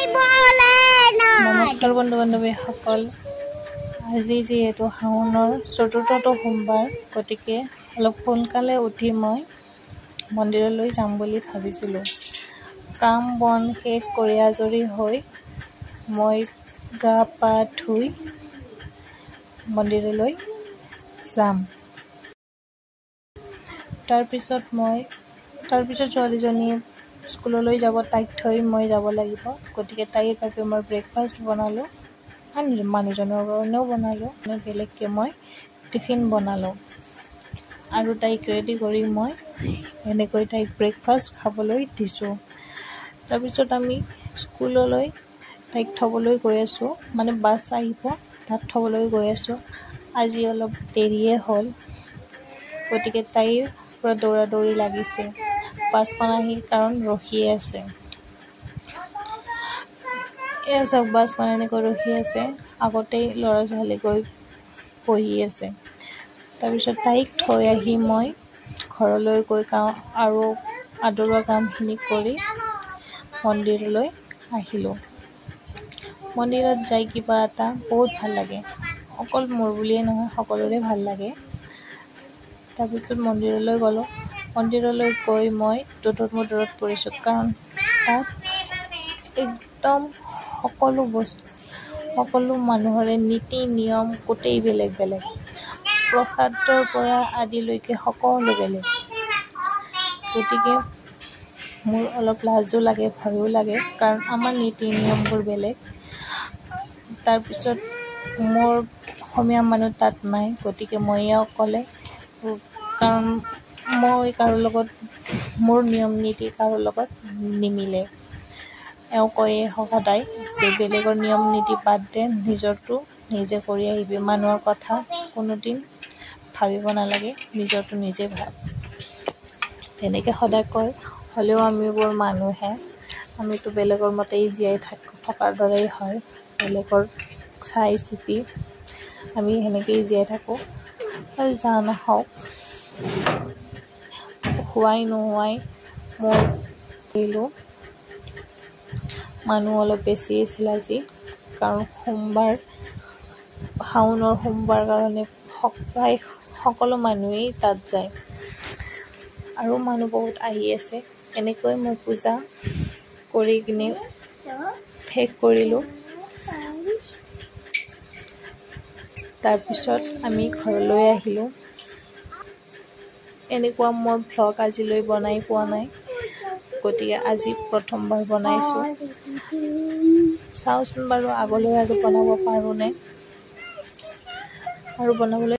নমস্কাৰ বন্ধু বান্ধৱীসকল, আজি যিহেতু শাওণৰ চতুৰ্থটো সোমবাৰ, গতিকে অলপ সোনকালে উঠি মই মন্দিৰলৈ যাম বুলি ভাবিছিলোঁ। কাম বন শেষ কৰি আজৰি হৈ মই গা পা ধুই মন্দিৰলৈ যাম। তাৰপিছত ছোৱালীজনীয়ে স্কুললৈ যাব, তাইক থৈ মই যাব লাগিব। গতিকে তাইৰ বাবে মই ব্ৰেকফাষ্ট বনালোঁ, মানুহজনৰ কাৰণেও বনালোঁ, বেলেগকৈ মই টিফিন বনালোঁ আৰু তাইক ৰেডি কৰি মই এনেকৈ তাইক ব্ৰেকফাষ্ট খাবলৈ দিছোঁ। তাৰপিছত আমি স্কুললৈ তাইক থ'বলৈ গৈ আছোঁ, মানে বাছ আহিব, তাত থ'বলৈ গৈ আছোঁ। আজি অলপ দেৰিয়ে হ'ল, গতিকে তাইৰ পূৰা দৌৰা দৌৰি লাগিছে। বাছখন আহি কাৰণ ৰখিয়ে আছে। এয়া চাওক, বাছখন এনেকৈ ৰখি আছে, আগতেই ল'ৰা ছোৱালী গৈ বহি আছে। তাৰপিছত তাইক থৈ আহি মই ঘৰলৈ গৈ কাম আৰু আধৰুৱা কামখিনি কৰি মন্দিৰলৈ আহিলোঁ। মন্দিৰত যাই কিবা এটা বহুত ভাল লাগে, অকল মোৰ বুলিয়ে নহয়, সকলোৰে ভাল লাগে। তাৰপিছত মন্দিৰলৈ গ'লোঁ। মন্দিৰলৈ গৈ মই দোধোৰ মোধোৰত পৰিছোঁ, কাৰণ তাত একদম সকলো বস্তু, সকলো মানুহৰে নীতি নিয়ম গোটেই বেলেগ বেলেগ, প্ৰসাদৰ পৰা আদিলৈকে সকলো বেলেগ। গতিকে মোৰ অলপ লাজো লাগে, ভয়ো লাগে, কাৰণ আমাৰ নীতি নিয়মবোৰ বেলেগ। তাৰপিছত মোৰ অসমীয়া মানুহ তাত নাই, গতিকে ময়ে অকলে, কাৰণ মই কাৰো লগত মোৰ নিয়ম নীতি কাৰো লগত নিমিলে। এওঁ কয়ে সদায় যে বেলেগৰ নিয়ম নীতি বাদ দে, নিজৰটো নিজে কৰি আহিবি, মানুহৰ কথা কোনোদিন ভাবিব নালাগে, নিজৰটো নিজে ভাব, তেনেকৈ সদায় কয়। হ'লেও আমিবোৰ মানুহে, আমিতো বেলেগৰ মতেই জীয়াই থকাৰ দৰেই হয়, বেলেগৰ চাই চিতি আমি সেনেকৈয়ে জীয়াই থাকোঁ। আৰু যা নহওক, হোৱাই নোহোৱাই মই কৰিলোঁ। মানুহ অলপ বেছি আছিল আজি, কাৰণ সোমবাৰ, শাওণৰ সোমবাৰ কাৰণে প্ৰায় সকলো মানুহেই তাত যায় আৰু মানুহ বহুত আহি আছে। এনেকৈ মই পূজা কৰি কিনে শেষ কৰিলোঁ। তাৰপিছত আমি ঘৰলৈ আহিলোঁ। এনেকুৱা মই ভ্লগ আজিলৈ বনাই পোৱা নাই, গতিকে আজি প্ৰথমবাৰ বনাইছোঁ। চাওঁচোন বাৰু আগলৈ আৰু বনাব পাৰোঁনে, আৰু বনাবলৈ